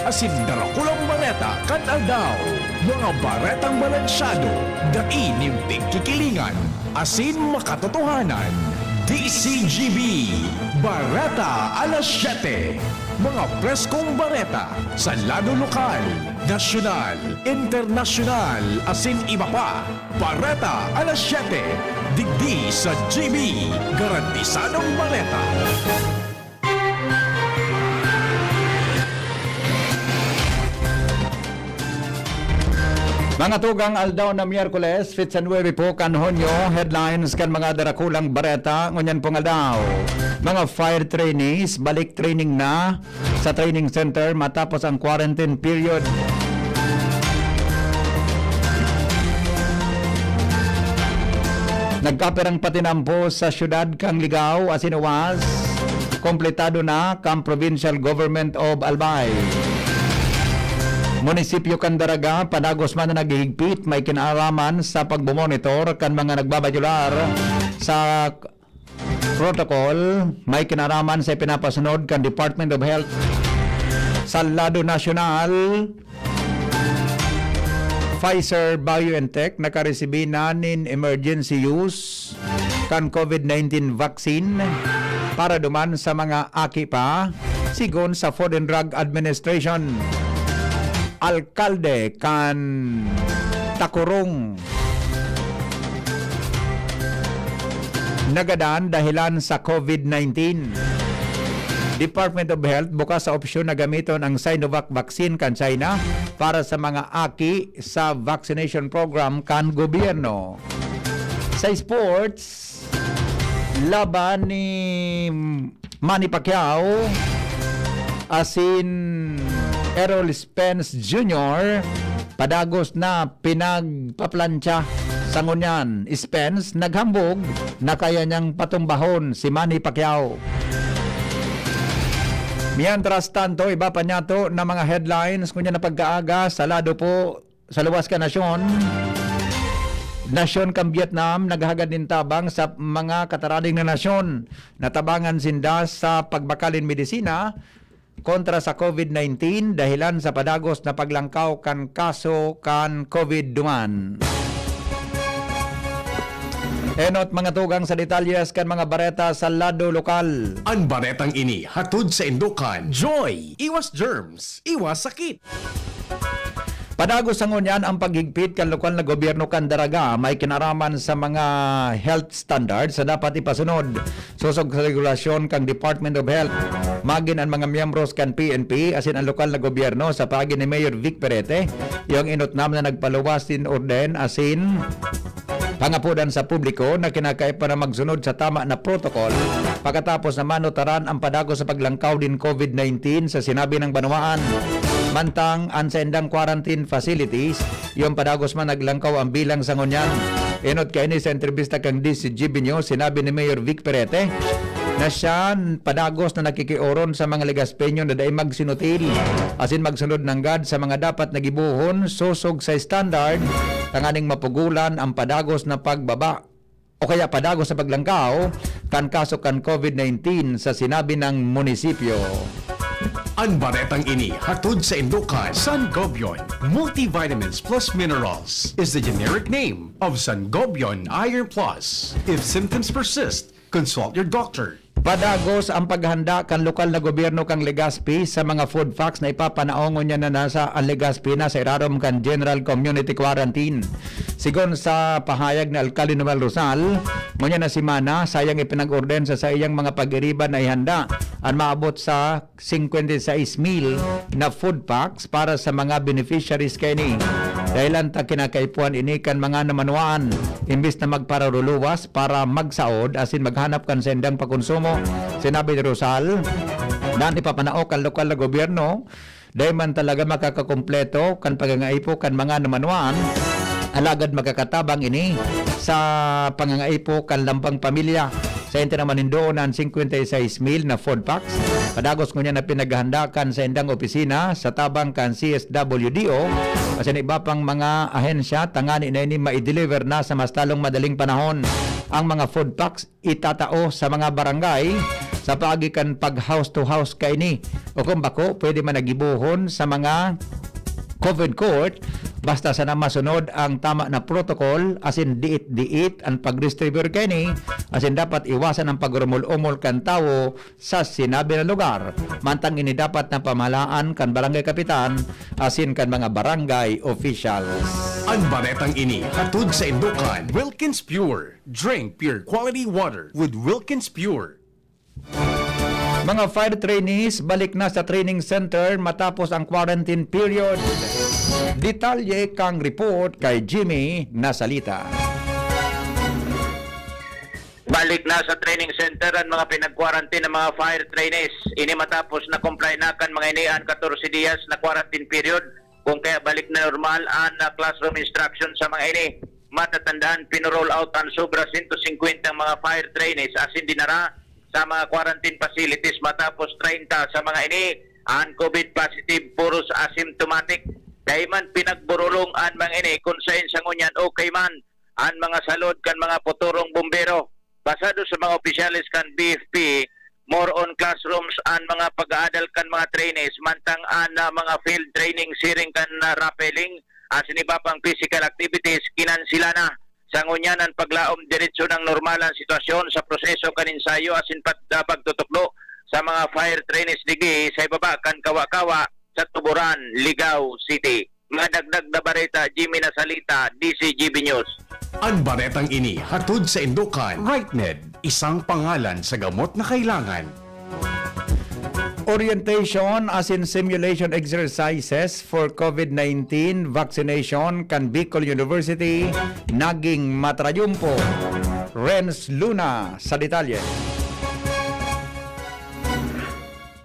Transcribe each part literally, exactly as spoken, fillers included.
asin darakulang bareta kan aldaw. Mga baretang balansyado, dai nin pigkikilingan, asin makatotohanan. D C G B, Bareta Alas Siyete. Mga preskong bareta sa lado lokal, nasyonal, internasyonal, asin iba pa. Bareta Alas Siyete, digdi sa G B, garantisadong bareta. Mga tugang, aldaw na Miyerkules, fitsa nuebe po kan Hunyo, headlines kan mga darakulang bareta ngunyan pong aldaw. Mga fire trainees, balik training na sa training center matapos ang quarantine period. Nagkapirang patinampo sa siyudad kan Ligao asin Oas. Kompletado na kan Provincial Government of Albay. Munisipyo kan Daraga, padagos man na naghihigpit, may kinaaraman sa pagmomonitor kan mga nagbabayolar sa protocol, may kinaaraman sa ipinapasunod kan Department of Health. Sa lado nasyonal, Pfizer-BioNTech nakaresibi na nin emergency use kan COVID nineteen vaccine para duman sa mga aki pa, sigon sa Food and Drug Administration. Alkalde kan Tacurong nagadan dahelan sa COVID nineteen. Department of Health bukas sa opsyon na gamiton ang Sinovac vaccine kan China para sa mga aki sa vaccination program kan gobyerno. Sa sports, laban ni Manny Pacquiao asin Errol Spence Junior padagos na pinagpaplantsa. Sa ngunyan, Spence naghambog na kaya niyang patumbahon si Manny Pacquiao. Mientras tanto, iba pa niyato na mga headlines ngunyan na pagkaaga sa lado po sa luwas kan nasyon. Nasyon kan Vietnam naghahagad nin tabang sa mga katarading na nasyon. Natabangan sinda sa pagbakalin medisina kontra sa COVID nineteen dahelan sa padagos na paglangkaw kan kaso kan COVID duman. Enot mga tugang sa detalyes kan mga bareta sa lado lokal. An baretang ini hatod sa indokan. Joy! Iwas germs, iwas sakit! Padagos sa ngunyan ang paghigpit kan lokal na gobyerno kan Daraga may kinaraman sa mga health standards sa dapat ipasunod. Sosog sa regulasyon kan Department of Health, magin an mga miyembros kan P N P asin an lokal na gobyerno sa paagi ni Mayor Vic Perete, yung inot nam na nagpaluwas nin orden asin pangapodan sa publiko na kinakaipuhan na magsunod sa tama na protocol pakatapos na manutaran ang padagos sa paglangkaw din COVID nineteen sa sinabi ng banwaan. Mantang an saindang quarantine facilities, yung padagos man naglangkaw ang bilang sa ngunyan. Inot kaini sa entrevista kang D C G B News, sinabi ni Mayor Vic Perete na siya padagos na nakikioron sa mga Legaspeño na dai magsinutil asin magsunod nanggad sa mga dapat na gibohon sosog sa standard tanganing mapugulan ang padagos na pagbaba o kaya padagos sa paglangkaw kan kaso kan COVID nineteen sa sinabi ng munisipyo. An baretang ini hatod sa indokan. Sangobion Multivitamins Plus Minerals is the generic name of Sangobion Iron Plus. If symptoms persist, consult your doctor. Padagos ang paghanda kan lokal na gobyerno kan Legazpi sa mga food packs na ipapanao ngunyan na nasa ang Legazpi na sa irarom kan General Community Quarantine. Sigon sa pahayag ni Alkalde Noel Rosal, ngunyan na semana, sayang ipinag-orden sa saiyang mga pag-iriba na ihanda an maabot sa singkwenta y seis mil na food packs para sa mga beneficiaries kaini. Dahelan ta kinakaipuhan ini kan mga namanwaan, imbis na magpararuluwas para magsaod asin maghanap kan saindang pakonsumo. Sinabi ni Rosal, na an ipapanao kan lokal na gobyerno, dai man talaga makakakumpleto kan pangangaipo kan mga namanwaan, alagad makakatabang ini sa pangangaipo kan lambang pamilya. Sa inti naman nindo na an singkwenta y seis mil na food packs, padagos ngunyan na pinaghahanda kan saindang opisina sa tabang kan C S W D O, asin iba pang mga ahensya, tangani na ini maideliver na sa mas lalong madaling panahon. Ang mga food packs itatao sa mga barangay sa paagi kan pag house to house kaini. O kung bako, pwede man na gibohon sa mga covered court, basta sana masunod ang tama na protocol, asin diit-diit ang pag-distribute kaini, asin dapat iwasan ang pag-umol-umol kan tawo sa sinabi na lugar. Mantang ini dapat na pamahalaan kan barangay kapitan asin kan mga barangay officials. An baretang ini hatod saindo kan Wilkins Pure. Drink pure quality water with Wilkins Pure. Mga fire trainees balik na sa training center matapos ang quarantine period. Detalye kan report kay Jimmy Nasalita. Balik na sa training center an mga pinag-quarantine na mga fire trainees. Ini matapos na-comply na kan mga ini an katorse diyas na quarantine period, kung kaya balik na normal an, ah, classroom instruction sa mga ini. Matatandaan, pino-roll out an sobra sento singkwenta mga fire trainees asin dinara sa mga quarantine facilities matapos treinta sa mga ini an COVID positive, puros asymptomatic. Dai man pinagburulong an mga ini kun saen sa ngunyan okay man an mga salod kan mga puturong bombero. Basado sa mga opisyales kan B F P, more on classrooms an mga pag-aadal kan mga trainees, mantang an, ah, mga field training siring kan, ah, rappelling asin iba pang physical activities, kinansela na. Sa ngunyan, an paglaom diretso nang normal an sitwasyon sa proseso kan ensayo asin pag-, ah, pagtutukdo sa mga fire trainees digdi sa ibaba kan Kawa-Kawa sa Tuburan, Ligao City. Madagdag na bareta, Jimmy Nasalita, D C G B News. An baretang ini hatod saindo kan Rightmed, isang pangalan sa gamot na kailangan. Orientation asin simulation exercises for COVID nineteen vaccination kan Bicol University naging matrayumpo. Renz Luna sa detalye.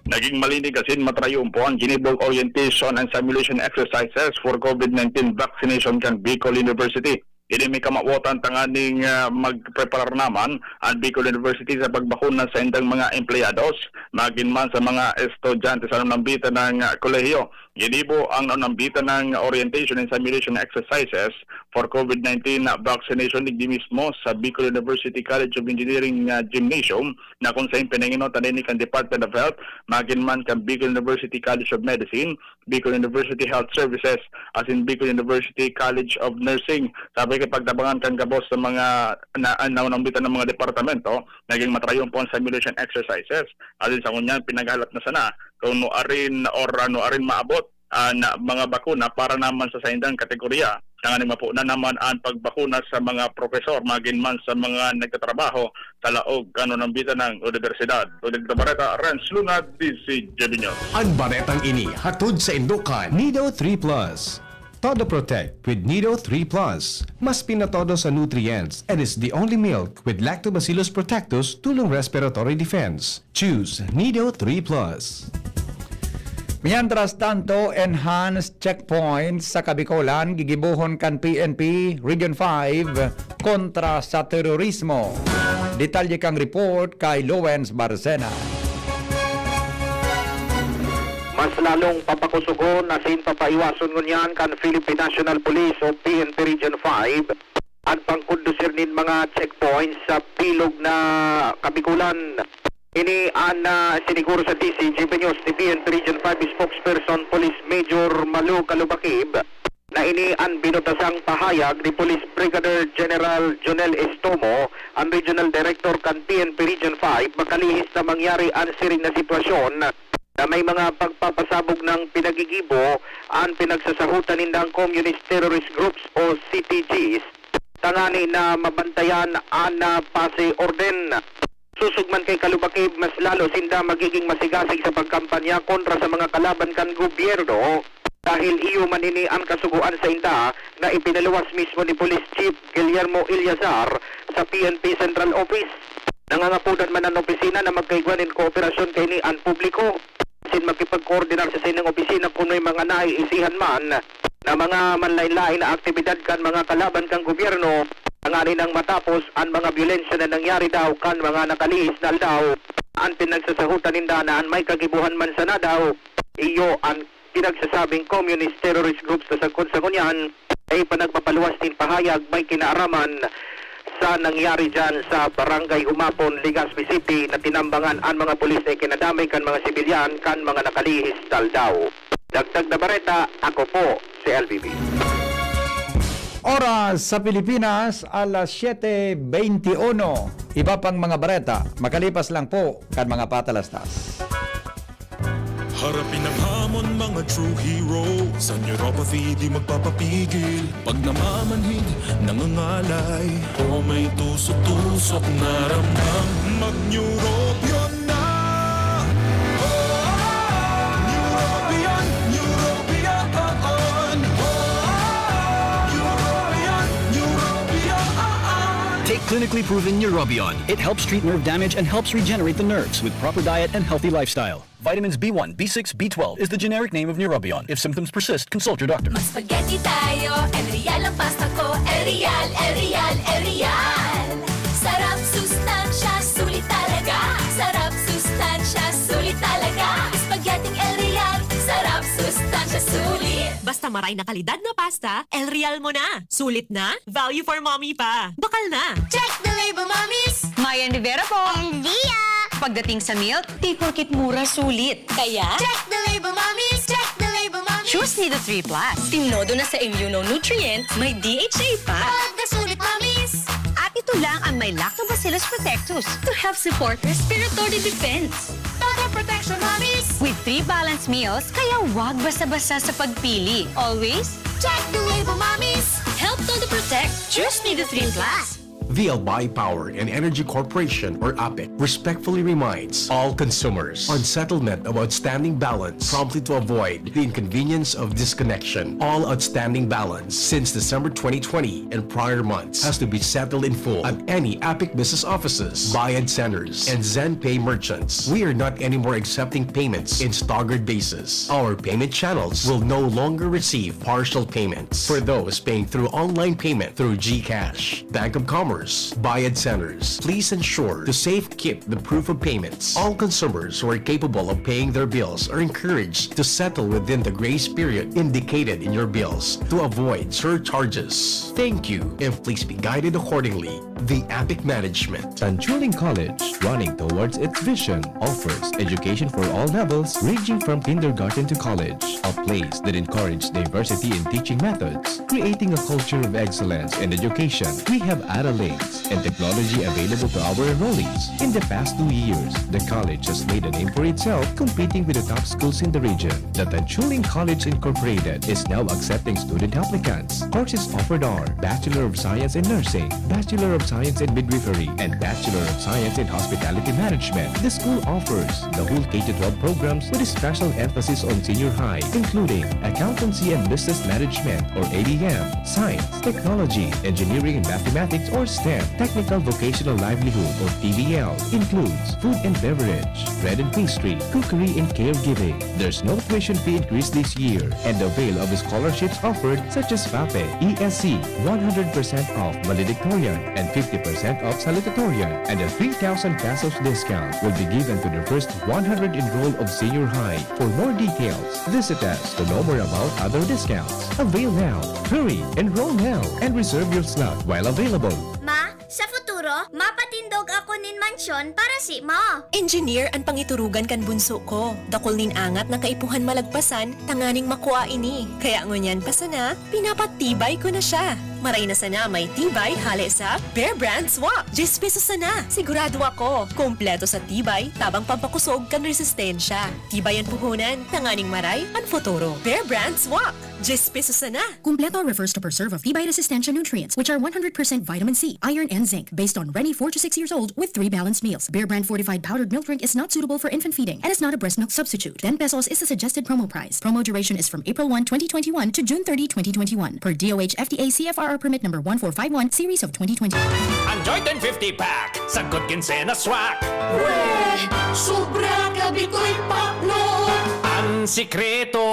Naging malinig asin matrayumpo an ginibog orientation and simulation exercises for COVID nineteen vaccination kan Bicol University. Ini may kamawotan tanganing, ah, magpreparar naman an Bicol University sa pagbakuna sa indang mga empleyados, magin man sa mga estudyante sa nambitan na, ah, kolehiyo. Ginibo ang nambitan na orientation and simulation exercises for COVID nineteen na vaccination digdi mismo sa Bicol University College of Engineering, ah, Gymnasium, na kun saen pinangenotan ini kan Department of Health, magin man kan Bicol University College of Medicine, Bicol University Health Services, asin Bicol University College of Nursing. Sabi kay pagtabangan kan gabos sa mga na, na, naunambitan ng mga departamento, naging matrayumpo ang simulation exercises. Asin sa ngunyan, pinaghalat na sana kung nuarin or ano arin maabot ah, na mga bakuna para naman sa saindang kategorya, tanganing mapunan naman an pagbakuna sa mga propesor, magin man sa mga nagtatrabaho sa laog kan nambitan na unibersidad. Rodrigo Barreta, Renz Luna, D C G B News. An baretang ini hatod saindo kan Nido three Plus. Todo Protect with Nido three Plus. Mas pinatodo sa nutrients and is the only milk with Lactobacillus protectus tulong respiratory defense. Choose Nido three Plus. Mientras tanto, enhanced checkpoints sa Kabikolan gigibohon kan P N P Region five kontra sa terorismo. Detalye kan report kay Lowens Barcena. Mas lalong papakusogon asin papaiwason ngunyan kan Philippine National Police o P N P Region five an pagkondusir nin mga checkpoints sa bilog na Kabikolan. Ini an, ah, siniguro sa D C G B News ni P N P Region five Spokesperson Police Major Malu Kalubakib, na ini an binutasang pahayag ni Police Brigadier General Jonel Estomo, an Regional Director kan P N P Region five, makalihis na mangyari an siring na sitwasyon na may mga pagpapasabog ng pinagigibo an pinagsasahutan nindang Communist Terrorist Groups o C T Gs, tangani na mabantayan an, ah, pasi orden. Sosog man kay Kalubakib, mas lalo sinda magiging masigasig sa pagkampanya kontra sa mga kalaban kan gobyerno, dahil iyo man ini an kasugoan sainda na ipinaluwas mismo ni Police Chief Guillermo Eleazar sa P N P Central Office. Nangangapodan man an opisina na magkaigwa nin kooperasyon kaini an publiko asin makipagkoordinar sa saindang opisina kun may mga naiisihan man na mga manlaen-laen na aktibidad kan mga kalaban kan gobyerno, tanganing matapos an mga byolensya na nangyari daw kan mga nakalihis na aldaw. An pinagsasahutan ninda na an may kagibohan man sana daw, iyo an pinagsasabing communist terrorist groups na sagkod sa ngunyan ay panagpapaluwas nin pahayag may kinaaraman sa nangyari dyan sa Barangay Humapon, Legazpi City, na tinambangan an mga pulis na ikinadamay kan mga sibilyan kan mga nakalihis na aldaw. Dagdag na bareta, ako po si L B B. Oras sa Pilipinas, alas siyete beintiuno. Iba pang mga bareta, makalipas lang po kan mga patalastas. Harapin ang hamon, mga true hero. Sa neuropathy, di magpapapigil. Pag namamanhid, nangangalay, o may tusok-tusok na ramdam, mag-Neurobion na! Neurobion, Neurobion, Neurobion, Neurobion. Take clinically proven Neurobion. It helps treat nerve damage and helps regenerate the nerves with proper diet and healthy lifestyle. Vitamins B one, B six, B twelve is the generic name of Neurobion. If symptoms persist, consult your doctor. Mag-spaghetti tayo, El Real ang pasta ko. El Real, El Real, El Real. Sarap, sustansya, sulit talaga. Sarap, sustansya, sulit talaga. Spaghetti El Real, sarap, sustansya, sulit. Basta maray na kalidad na pasta, El Real mo na. Sulit na, value for mommy pa. Bakal na! Check the label, mommies! Mayan Rivera po. And Dia! Pagdating sa milk, di porket mura, sulit. Kaya, check the label, mommies! Check the label, mommies! Choose Nido three plus. Tinodo na sa immunonutrient, may D H A pa. Pagkasulit, mommies! At ito lang ang may Lactobacillus protectus to help support respiratory defense. Total protection, mommies! With three balanced meals, kaya wag basta-basta sa pagpili. Always, check the label, mommies! Help Todo Protect. Choose Nido three plus. The Albay Power and Energy Corporation, or APEC, respectfully reminds all consumers on settlement of outstanding balance promptly to avoid the inconvenience of disconnection. All outstanding balance since December twenty twenty and prior months has to be settled in full at any APEC business offices, Bayad Centers, and ZenPay merchants. We are not anymore accepting payments in staggered basis. Our payment channels will no longer receive partial payments for those paying through online payment through GCash, Bank of Commerce, Bayad Centers. Please ensure to safekeep the proof of payments. All consumers who are capable of paying their bills are encouraged to settle within the grace period indicated in your bills to avoid surcharges. Thank you, and please be guided accordingly. The APEC Management. Tanchuling College, running towards its vision, offers education for all levels, ranging from kindergarten to college, a place that encourages diversity in teaching methods, creating a culture of excellence in education. We have Ara Links and technology available to our enrollees. In the past two years, the college has made a name for itself, competing with the top schools in the region. The Tanchuling College Incorporated is now accepting student applicants. Courses offered are Bachelor of Science in Nursing, Bachelor of Science in Midwifery, and Bachelor of Science in Hospitality Management. The school offers the whole K to twelve programs with a special emphasis on senior high, including Accountancy and Business Management, or A B M, Science, Technology, Engineering and Mathematics, or STEM. Technical Vocational Livelihood, or T V L, includes food and beverage, bread and pastry, cookery, and caregiving. There's no tuition fee increase this year, and avail of scholarships offered such as FAPE, E S C, one hundred percent off valedictorian, and fifty percent off salutatorian, and a three thousand pesos discount will be given to the first one hundred enrolled of senior high. For more details, visit us to know more about other discounts. Avail now! Hurry! Enroll now and reserve your slot while available. Ma, sa futuro, mapatindog ako nin mansyon para simo. Engineer an pangiturugan kan bunso ko. Dakul nin angat na kaipuhan malagpasan tanganing makua ini. Kaya ngunyan pa sana, pinapatibay ko na siya. Maray na sana may tibay hale sa Bear Brand Swak. Diyes pesos sana. Sigurado ako, kompleto sa tibay, tabang pampakosog kan resistensya. Tibay an puhunan, tanganing maray an futuro. Bear Brand Swak. Diyes pesos sana. Kumpleto refers to preserve of tibay resistensya nutrients, which are one hundred percent vitamin C, iron, and zinc, based on Reni four to six years old with three balanced meals. Bear Brand fortified powdered milk drink is not suitable for infant feeding and is not a breast milk substitute. Ten pesos is the suggested promo price. Promo duration is from April one, twenty twenty-one to June thirty, twenty twenty-one, per D O H F D A C F R R permit number one four five one, series of twenty twenty. Enjoy ten fifty pack sa Good Quincena Swak. Weh! Sobra ka bitoy paklo! Ang sikreto,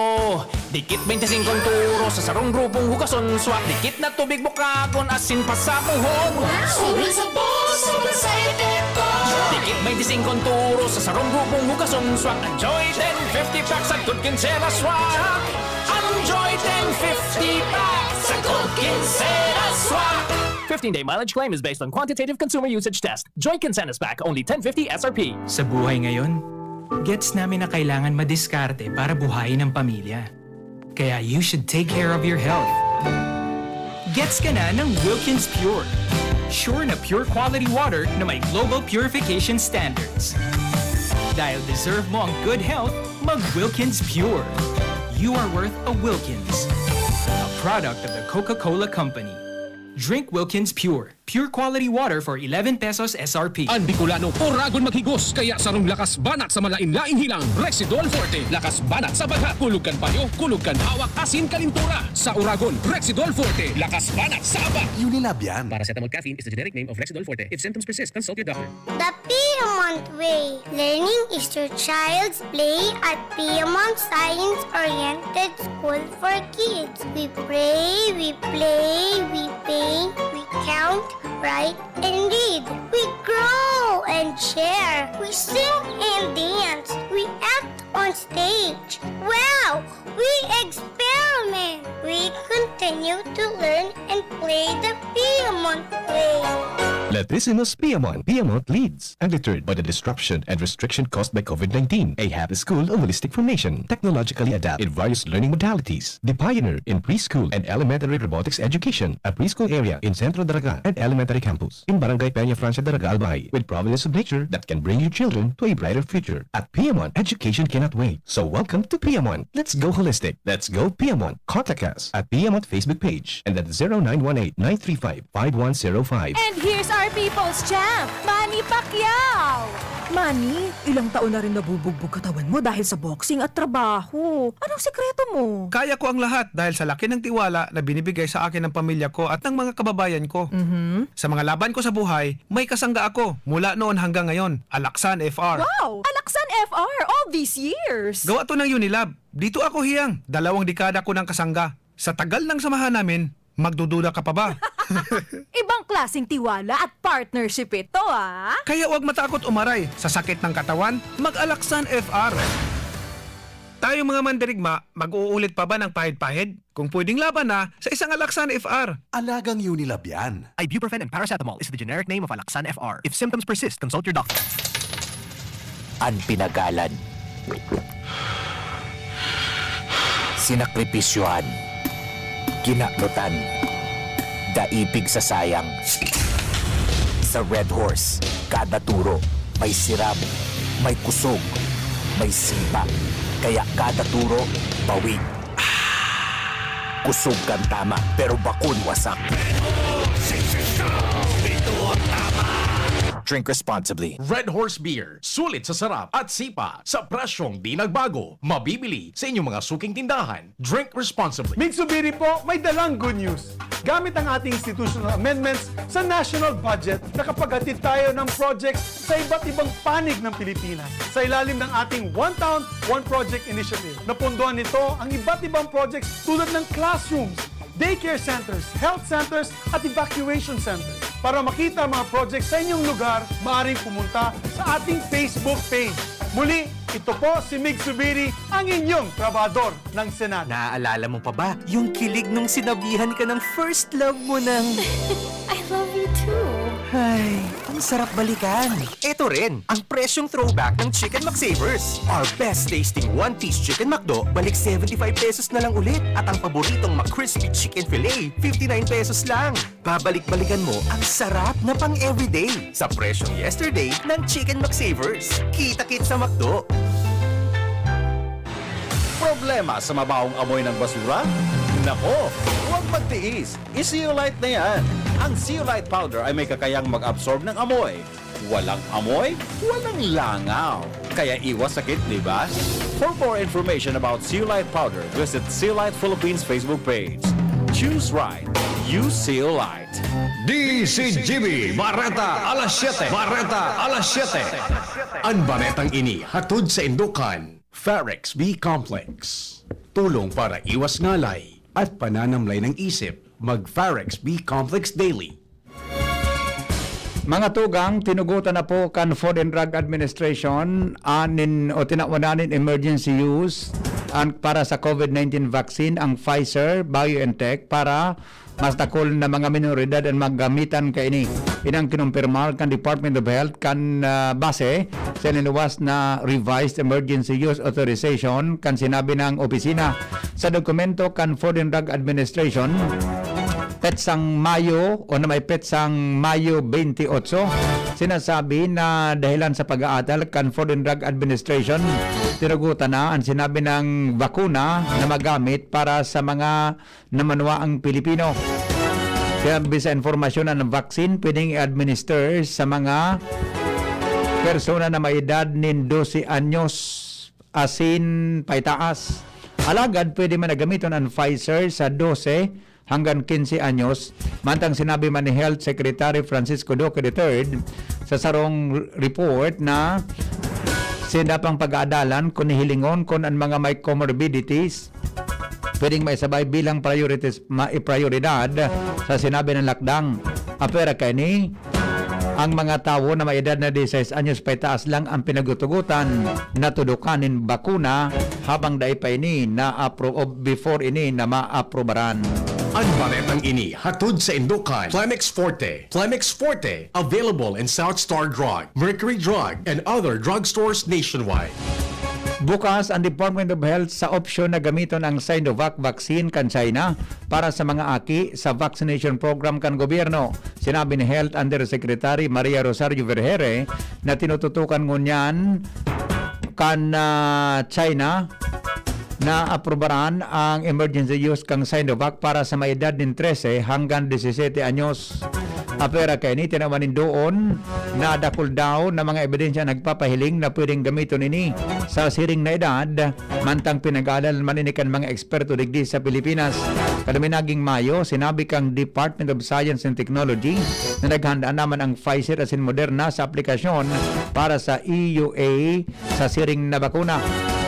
dikit beintisinko turo sa sarong grupong hugason swak. Dikit na tubig bukagon, asin pasapuhon. Sobra sa boss, sobra sa epekto. Dikit beintisinko turo sa sarong grupong hugason swak. Enjoy ten fifty pack sa Good Quincena Swak. Enjoy ten fifty pack sa Good Quincena Swak. Fifteen-day mileage claim is based on quantitative consumer usage test. Joint Consensus Pack, only ten fifty S R P. Sa buhay ngayon, gets namin na kailangan madiskarte para buhayin ang pamilya. Kaya you should take care of your health. Gets ka na ng Wilkins Pure. Sure na pure quality water na may global purification standards. Dahil deserve mo ang good health, mag Wilkins Pure. You are worth a Wilkins. A product of the Coca-Cola Company. Drink Wilkins Pure. Pure quality water for eleven pesos S R P. Ang Bicolano, oragon maghigos, kaya sarong lakas banat sa malain-laing hilang, Rexidol Forte. Lakas banat sa bagha, kulog kan payo, kulog kan hawak, asin kalintura. Sa oragon, Rexidol Forte. Lakas banat sa aba. Unilab yan. Paracetamol caffeine is the generic name of Rexidol Forte. If symptoms persist, consult your doctor. The Piedmont Way. Learning is your child's play at Piedmont Science-Oriented School for Kids. We pray, we play, we paint, we count, write, and read. We grow and share. We sing and dance. We act on stage. Wow! We experiment. We continue to learn and play the Piedmont way. Lettisimus Piedmont. Piedmont leads. Undeterred by the disruption and restriction caused by COVID nineteen, a happy school holistic formation, technologically adapted in various learning modalities. The pioneer in preschool and elementary robotics education, a preschool area in Centro Daraga and elementary campus in Barangay Peña Francia Daraga, Albay, with providence of nature that can bring your children to a brighter future. At Piedmont, education cannot wait. So welcome to Piedmont. Let's go holistic. Let's go Piedmont. Contact us at Piedmont Facebook page and at zero nine one eight, nine three five, five one zero five. And here's our people's champ, Manny Pacquiao! Manny, ilang taon na rin nabubugbog katawan mo dahil sa boxing at trabaho. Anong sikreto mo? Kaya ko ang lahat dahil sa laki ng tiwala na binibigay sa akin ng pamilya ko at ng mga kababayan ko. Mhm. Sa mga laban ko sa buhay, may kasangga ako mula noon hanggang ngayon, Alaksan F R. Wow! Alaksan F R all these years! Gawa to ng Unilab. Dito ako hiyang, dalawang dekada ko ng kasangga. Sa tagal ng samahan namin, magdududa ka pa ba? Ibang klaseng tiwala at partnership ito, ah! Kaya huwag matakot umaray sa sakit ng katawan, mag-Alaksan F R. Tayong mga mandirigma, mag-uulit pa ba ng pahid-pahid? Kung pwedeng laban na sa isang Alaksan F R. Alagang Unilab yan. Ibuprofen and paracetamol is the generic name of Alaksan F R. If symptoms persist, consult your doctor. An pinagalan. Sinakripisyohan. Kinanutan. Daipig sa sayang. Sa Red Horse, kada turo may sirab, may kusog, may sipa. Kaya kada turo, bawi. Kusog kan tama, pero bakun wasak. Drink responsibly. Red Horse Beer. Sulit sa sarap at sipa sa presyong di nagbago. Mabibili sa inyong mga suking tindahan. Drink responsibly. Migsubiri po, may dalang good news. Gamit ang ating institutional amendments sa national budget, nakapaghatid tayo ng projects sa iba't ibang panig ng Pilipinas. Sa ilalim ng ating One Town, One Project Initiative, napondohan nito ang iba't ibang projects tulad ng classrooms, daycare centers, health centers, at evacuation centers. Para makita ang mga projects sa inyong lugar, maaaring pumunta sa ating Facebook page. Muli, ito po si Mig Subiri, ang inyong trabahador ng Senado. Naaalala mo pa ba yung kilig nung sinabihan ka ng first love mo ng I love you too. Ay, ang sarap balikan. Eto rin, ang presyong throwback ng Chicken McSavers. Our best tasting one-piece Chicken McDo, balik seventy-five pesos na lang ulit. At ang paboritong McCrispy Chicken Fillet, fifty-nine pesos lang. Babalik-balikan mo ang sarap na pang-everyday sa presyong yesterday ng Chicken McSavers. Kita-kit sa McDo. Problema sa mabahong amoy ng basura? Nako, huwag magtiis. I-Zeolite na yan. Ang Zeolite Powder ay may kakayang mag-absorb ng amoy. Walang amoy, walang langaw. Kaya iwas sakit, di ba? For more information about Zeolite Powder, visit Zeolite Philippines Facebook page. Choose right. Use Zeolite. D C G B, Bareta alas siyete. Bareta alas siyete. An baretang ini hatod sa indukan. Farex B Complex. Tulong para iwas ngalay at pananamlay ng isip. Mag Farex B Complex Daily. Mga tugang, tinugotan na po kan Food and Drug Administration anin o tinawan na nin emergency use an, para sa COVID nineteen vaccine ang Pfizer-BioNTech para mas dakul na mga minoridad an magamitan kaini. Ini ang kinumpirmar kan Department of Health kan, ah, base sa iniluwas na Revised Emergency Use Authorization kan sinabi ng opisina. Sa dokumento kan Food and Drug Administration, petsang Mayo o na may petsang Mayo twenty-eight, sinasabi na dahilan sa pag-aatal kan Food and Drug Administration, tinugutan na ang sinabi ng bakuna na magamit para sa mga namanwaang Pilipino. Kaya bisa impormasyon, ang vaccine pwedeng i-administer sa mga persona na may edad nin dose anyos asin paitaas. Alagad pwede man na gamiton ang Pfizer sa dose hanggang quince anyos. Mantang sinabi man ni Health Secretary Francisco Duque the third sa sarong r-, report na sinda pang pag-aadalan kun hihilingon kun an mga may comorbidities pwedeng maisabay bilang priorities, maiprioridad sa sinabi ng lakdang. Apwera kaini, ang mga tawo na may edad na diseis anyos paitaas lang ang pinagutugutan na tudukan nin bakuna, habang dai pa ini na-apro-, o before ini na maaprobaran. An baretang ini hatod sa indokan Plemex Forte. Plemex Forte, available in South Star Drug, Mercury Drug, and other drugstores nationwide. Bukas ang Department of Health sa opsyon na gamiton ang Sinovac vaccine kan China para sa mga aki sa vaccination program kan gobyerno. Sinabi ni Health Undersecretary Maria Rosario Vergeire na tinututukan ngunyan kan, ah, China na aprubaran ang emergency use kan Sinovac para sa may edad nin trese hanggang disisete anyos. Apwera kaini, tinawan nin doon na dakul daw na mga ebidensya nagpapahiling na pwedeng gamiton ini sa siring na edad, mantang pinag-aalalan man ini kan mga eksperto digdi sa Pilipinas. Kan minaging Mayo, sinabi kan Department of Science and Technology na naghanda naman ang Pfizer asin Moderna sa aplikasyon para sa E U A sa siring na bakuna.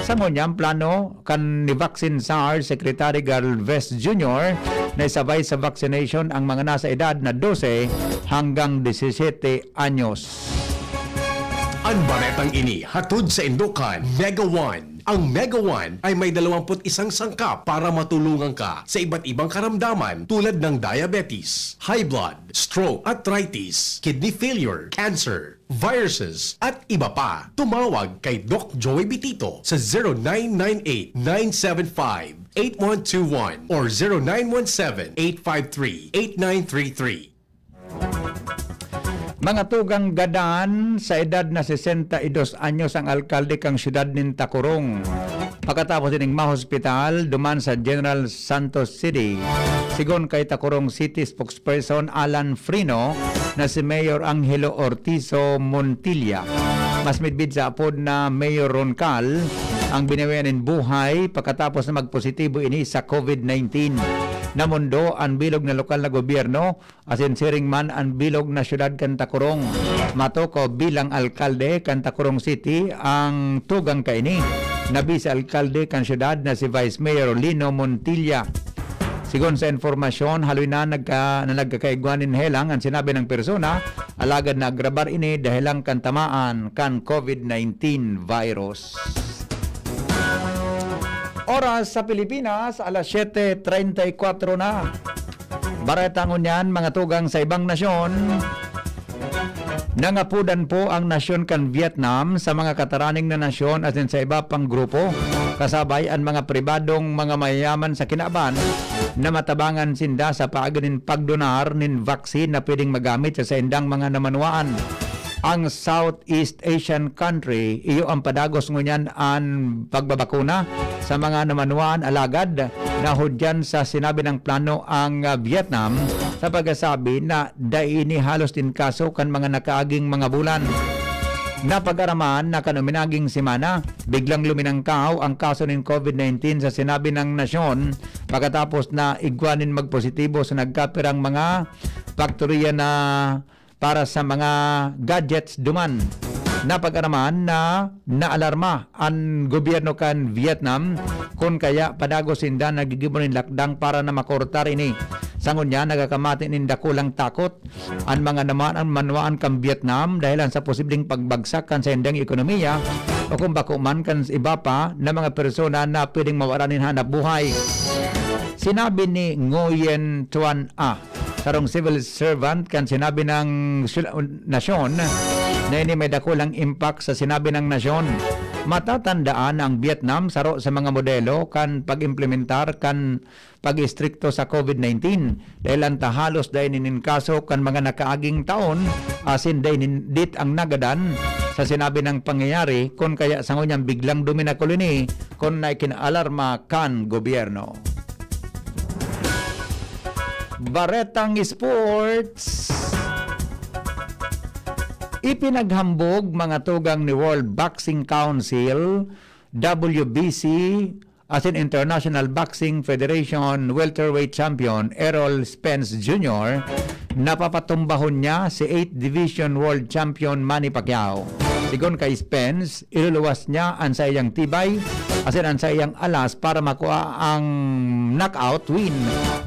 Sa ngunyan, plano kan ni Vaccine Czar Secretary Galvez Junior na isabay sa vaccination ang mga nasa edad na dose hanggang disisete anyos. An baretang ini hatod sa indokan Mega One. Ang Mega One ay may dalawampu't isang sangkap para matulungan ka sa iba't ibang karamdaman tulad ng diabetes, high blood, stroke, arthritis, kidney failure, cancer, viruses, at iba pa. Tumawag kay Doc Joey Bitito sa zero nine nine eight, nine seven five, eight one two one or zero nine one seven, eight five three, eight nine three three. Mga tugang, gadan sa edad na sesenta y dos anyos ang alkalde kan siyudad nin Tacurong, pakatapos ining mahospital duman sa General Santos City. Sigon kay Tacurong City spokesperson Alan Frino na si Mayor Angelo Ortizo Montilla, mas midbid sa apod na Mayor Roncal, ang binawian nin buhay pakatapos na magpositibo ini sa COVID nineteen. Namondo an bilog na lokal na gobyerno asin siring man an bilog na siyudad kan Tacurong. Matukaw bilang alkalde kan Tacurong City ang tugang kaini na bise-alkalde kan siyudad na si Vice Mayor Lino Montilla. Sigon sa impormasyon, haloy na nagka-, na nagkakaigwa nin helang an sinabi ng persona, alagad naagrabar ini dahelan kan tamaan kan COVID nineteen virus. Oras sa Pilipinas, alas siyete treinta y cuatro na. Bareta ngunyan, mga tugang, sa ibang nasyon. Nangapudan po ang nasyon kan Vietnam sa mga kataraning na nasyon asin sa iba pang grupo, kasabay an mga pribadong mga mayayaman sa kinaban, na matabangan sinda sa paagi nin pagdonar nin vaccine na pwedeng magamit sa saindang mga namanwaan. Ang Southeast Asian country, iyo ang padagos ngunyan an pagbabakuna sa mga namanwaan, alagad nahudyan sa sinabi ng plano ang, ah, Vietnam sa pagkasabi na dai ini halos nin kaso kan mga nakaaging mga bulan. Napag-araman na kan uminaging semana, biglang luminangkaw ang kaso nin COVID nineteen sa sinabi ng nasyon, pakatapos na igwa nin magpositibo sa nagkapirang mga faktoriya na para sa mga gadgets duman. Napag-araman na naalarma an gobyerno kan Vietnam, kun kaya padagos sinda naggigibo nin lakdang para na makortar ini. Sa ngunyan, nagkakamati nin dakulang takot an mga naman-, manwaan kan Vietnam dahelan sa posibleng pagbagsak kan saindang ekonomiya o kung bako man kan iba pa na mga persona na pwedeng mawara nin hanap buhay. Sinabi ni Nguyen Tuan A, sarong civil servant kan sinabi ng sil-, nasyon, na ini may dakulang impact sa sinabi ng nasyon. Matatandaan na ang Vietnam saro sa mga modelo kan pag-implementar kan pag-istrikto sa COVID nineteen, dahil anta halos dai nin kaso kan mga nakaaging taon, asin dai nin dit ang nagadan sa sinabi ng pangyayari, kun kaya sa ngunyan biglang duminakul ini kun naikinaalarma kan gobyerno. Baretang Sports. Ipinaghambog mga tugang ni World Boxing Council, W B C, asin International Boxing Federation welterweight champion Errol Spence Junior, na papatumbahon niya si eighth Division World Champion Manny Pacquiao. Sigon kay Spence, iluluwas niya an saiyang tibay asin an saiyang alas para makua ang knockout win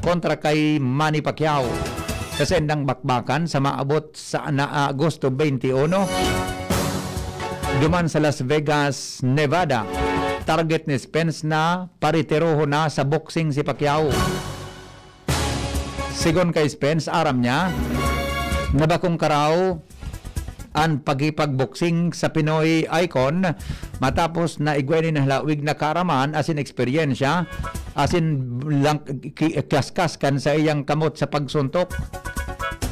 kontra kay Manny Pacquiao. Sa saindang bakbakan sa maabot sa na Agosto twenty-one, duman sa Las Vegas, Nevada, target ni Spence na paretirohon na sa boxing si Pacquiao. Sigon kay Spence, aram niya na bakong karaw an pakipagboksing sa Pinoy icon, matapos na igwa ini na halawig na kaaraman asin eksperyensya, asin lang, ki-, klaskas kan saiyang kamot sa pagsuntok.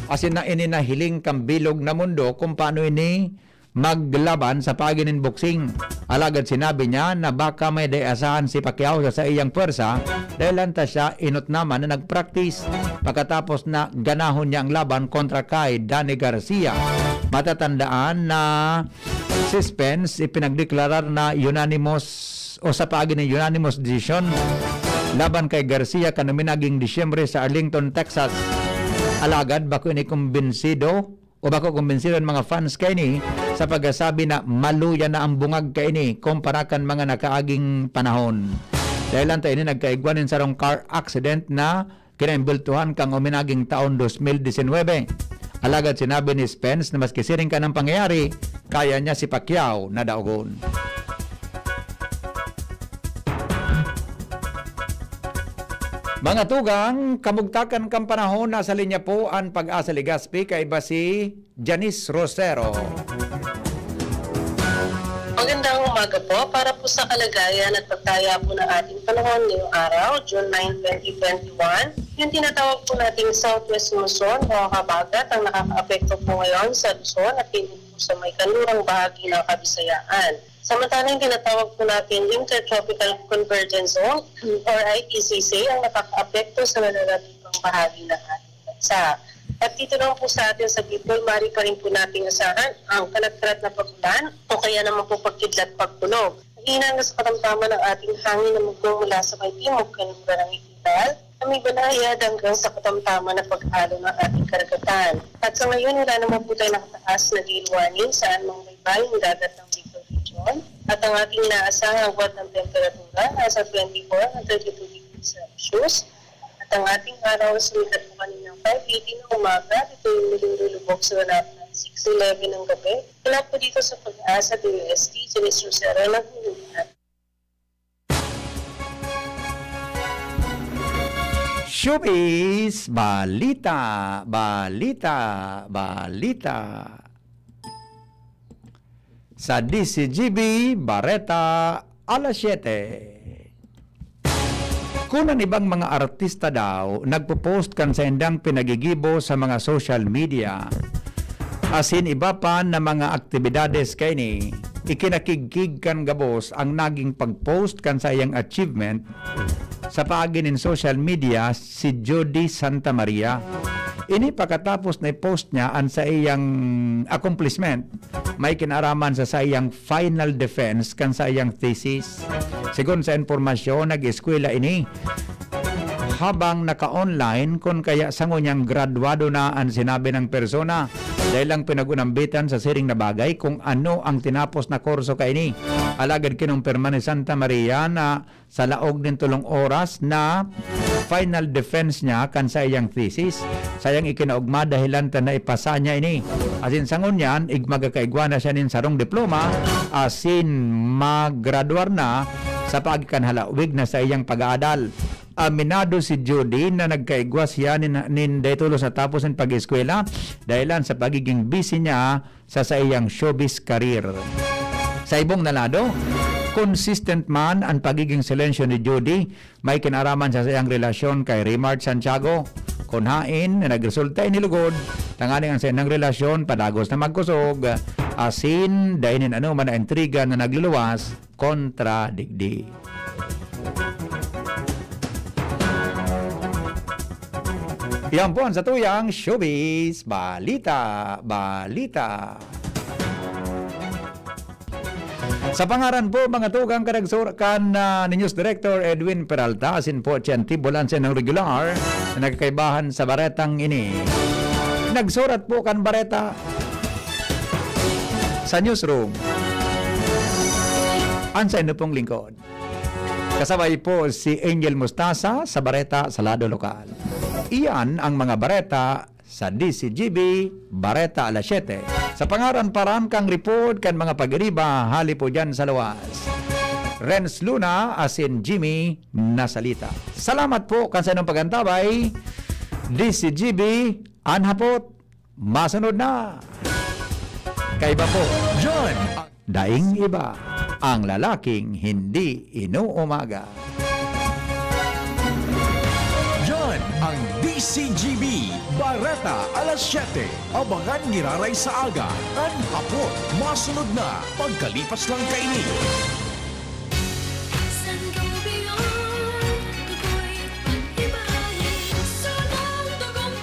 Asin na ini nahiling kan bilog na mundo kung paano ini maglaban sa paagi nin boksing. Alagad sinabi niya na baka may dai asahan si Pacquiao sa saiyang pwersa dahil anta siya inot naman na nagpraktis pakatapos na ganahon niya ang laban kontra kay Danny Garcia. Matatandaan na si Spence ipinagdeklarar na unanimous o sa paagi nin unanimous decision laban kay Garcia kan uminaging Disyembre sa Arlington, Texas. Alagad bako ini kumbinsido o bako kumbinsido an mga fans kaini sa pagkasabi na maluya na ang bungag kaini kumpara kan mga nakaaging panahon. Dahil anta ini nagkaigwa nin sarong car accident na kinaimbultuhan kan uminaging taon dos mil disinwebe. Alagad sinabi ni Spence na maski siring kan ang pangyayari, kaya niya si Pacquiao na daogon. Mga tugang, kamugtakan kan panahon, nasa linya po an Pag-asa Legazpi, kaiba si Janice Rosero. Magandang umaga po. Para po sa kalagayan at pagtaya po ng ating panahon ngayong araw, June nine, twenty twenty-one, yung tinatawag po nating southwest monsoon o habagat ang nakakaapekto po ngayon sa Luzon at din po sa may kanlurang bahagi ng Kabisayaan. Samantalang tinatawag po natin Intertropical Convergence Zone or I T C C ang nakakaapekto sa nalalatibang bahagi ng ating bansa. At dito naman po sa atin sa Bicol, maaari pa rin po nating asahan ang kalat-kalat na pag-ulan o kaya naman po pagkidlat pagkulog. Mahina hanggang sa katamtaman ang ating hangin na magmumula sa may timog, kanlura ng Itinal, na may banayad hanggang sa katamtaman na pag-alo ng ating karagatan. At sa ngayon, wala naman po tayong nakataas na dew warning sa anumang baybay ng dagat ng Bicol Region. At ang ating inaasahang agwat ng temperatura nasa twenty-four hanggang thirty-two degrees Celsius. At ang ating araw sumikat po kaninang five eighteen ng umaga. Ito yung muling lulubog sa ganap ng six eleven ng gabi. Mula po dito sa Pag-asa D O S T, Janice Rosero, nag-uulat. Showbiz, balita, balita, balita. Sa D Z G B, Bareta, alas siyete. Kun an ibang mga artista daw nagpo-post kan saindang pinagigibo sa mga social media, asin iba pa na mga aktibidades kaini, ikinakigkig kan gabos ang naging pag-post kan saiyang achievement sa paagi nin social media si Jody Santa Maria. Ini pakatapos na i-post niya an saiyang accomplishment may kinaaraman sa saiyang final defense kan saiyang thesis. Sigon sa impormasyon, nag-eskwela ini habang naka-online, kun kaya sango niyang gradwado na an sinabi ng persona. Dai lang pinag-unambitan sa siring na bagay kung ano ang tinapos na kurso kaini. Alagad kinumpirma ni Santa Maria na sa laog nin tolong oras na final defense niya kan saiyang thesis. Saiyang ikinaogma dahelan ta naipasa niya ini. Asin sa ngunyan, igmagakaigwa na siya nin sarong diploma, asin magradwar na sa paagi kan halawig na saiyang pag-aadal. Aminado si Judy na nagkaigwa siya nin, nin dai tolos natapos an pag-eskwela dahelan sa pagiging busy niya sa saiyang showbiz career. Sa ibong na lado, consistent man an pagiging silensyo ni Judy may kinaaraman sa saiyang relasyon kay Remart Santiago. Kun haen na nagresulta ini lugod, tanganing an saindang relasyon padagos na magkusog, asin dai nin anoman na intriga na nagluluwas kontra digdi. Yan po ang satuyang showbiz balita, balita. Sa pangaran po, mga tugang, kanagsur-, kan, ah, ni News Director Edwin Peralta, asin po, Chen Tibulan, siya ng regular na nagkakaibahan sa baretang ini. Nagsurat po kan bareta sa newsroom, an saindo pong lingkod. Kasabay po si Angel Mustasa sa bareta sa lado lokal. Iyan ang mga bareta sa D C G B, Bareta Alas Siyete. Sa pangaran paran kan report kan mga pag-iriba, hali po dyan sa luwas. Renz Luna asin Jimmy Nasalita. Salamat po kan saindong pag-antabay. D C G B, an hapot, masunod na. Kaiba po. Yan ang daing iba, ang lalaking hindi inuumaga. Yan ang D C G B, Bareta Alas Siyete. Abangan giraray sa aga, kan hapot, masunod na, pagkalipas lang kaini.